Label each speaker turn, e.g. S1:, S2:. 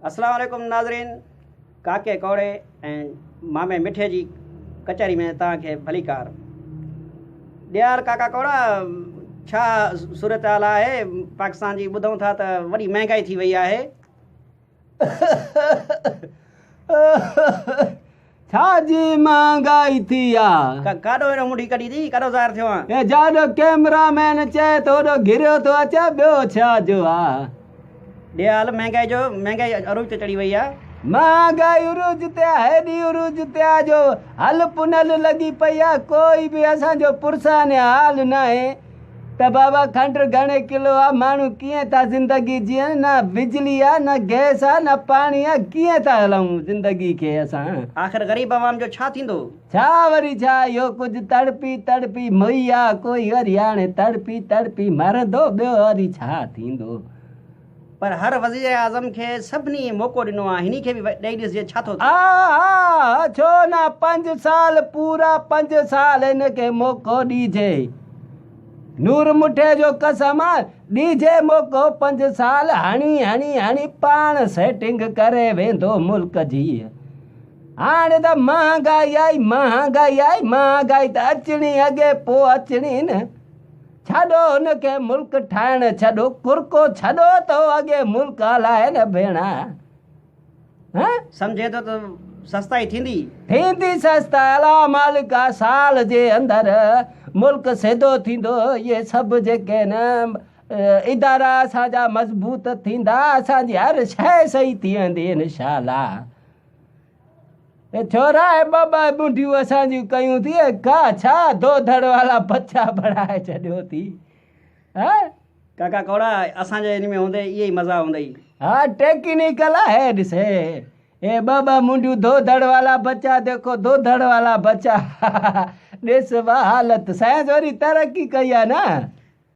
S1: اسلام عليڪم ناظرين ڪاڪي ڪوڙي ۽ مامي مٺي جي ڪچهري ۾ توهان کي ڀليڪار ڏيار ڪاڪا ڪوڙا ڇا صورتحال آهي پاڪستان جي ٻڌون ٿا ته وڏي مهنگائي ٿي وئي آهي
S2: ڇا جي مهانگائي ٿي آ.
S1: ڪاڏو اهڙو منڍي ڪڍي ٿي ڪاڏو ظاهر ٿيو آن.
S2: اي جاڏو ڪئميرا مين چئي ٿو اوڏو گهريو ٿو اچي ٻيو ڇا جو آ.
S1: ڏي حال مهنگائي جو مهنگائي عروج تي چڙهي وئي آ.
S2: مهانگائي عروج تي آ هيڏي عروج تي آ جو هل پنهل لڳي پئي آ ڪوئي به اسان جو پرسان حال ناهي. ته بابا کنڊ گهڻي ڪلو آ ماڻهو ڪيئن ٿا زندگي جيئن نه بجلي آ نه گئس آ نه پاڻي آ ڪيئن ٿا هلائون زندگي کي اسان.
S1: آخر غريب عوام جو ڇا ٿيندو؟
S2: ڇا وري ڇا اهو ڪجهه تڙپي تڙپي موئي آ ڪوئي وري هاڻي تڙپي تڙپي مرندو ٻيو وري ڇا ٿيندو.
S1: پر هر وزيراعظم کي سڀني موقعو ڏنو آ هني کي به ڏئي ڏسجي ڇا ٿو ٿئي.
S2: ها ها ڇو نه پنج سال پورا پنج سال هن کي موقعو ڏيجي نور مٺي جو قسم آ ڏيجي موقعو پنج سال هڻي هڻي هڻي پاڻ سيٽنگ ڪري ويندو ملڪ جي هاڻي ته مهانگائي آئي مهانگائي آئي مهانگائي ته اچڻي اڳي پو اچڻي نه. ڇڏو هن کي ملڪ ٺاهڻ ڇڏو ڪرڪو ڇڏو ته هو اڳي ملڪ هلائي نه ڀيڻ ها.
S1: سمجهين ٿو ته سستائي ٿيندي.
S2: ٿيندي سستائي الا مالڪ آ سال جي اندر ملڪ سيڌو ٿيندو اهي سڀ جيڪي نه ادارا اسان جا مضبوط ٿيندا اسان جي هر شئي صحيح ٿي ويندي انشاء الله. اي ڇورا اي ٻه ٻه ٻنڊيون اسان جون ڪيون ٿي اي ڪا ڇا ڌوڌڙ والا بچا بڻائي ڇڏيو ٿي ها.
S1: ڪاڪا ڪوڙا اسان جي ان ۾ هوندي اهي ئي مزا هوندئي.
S2: ها ٽيڪنيڪل آ هي ڏس هي هي ٻه ٻه منڊيون ڌوڌڙ والا بچا ديکو ڌوڌڙ والا بچا ڏس وا حالت سائنس وري ترقي ڪئي آ نه.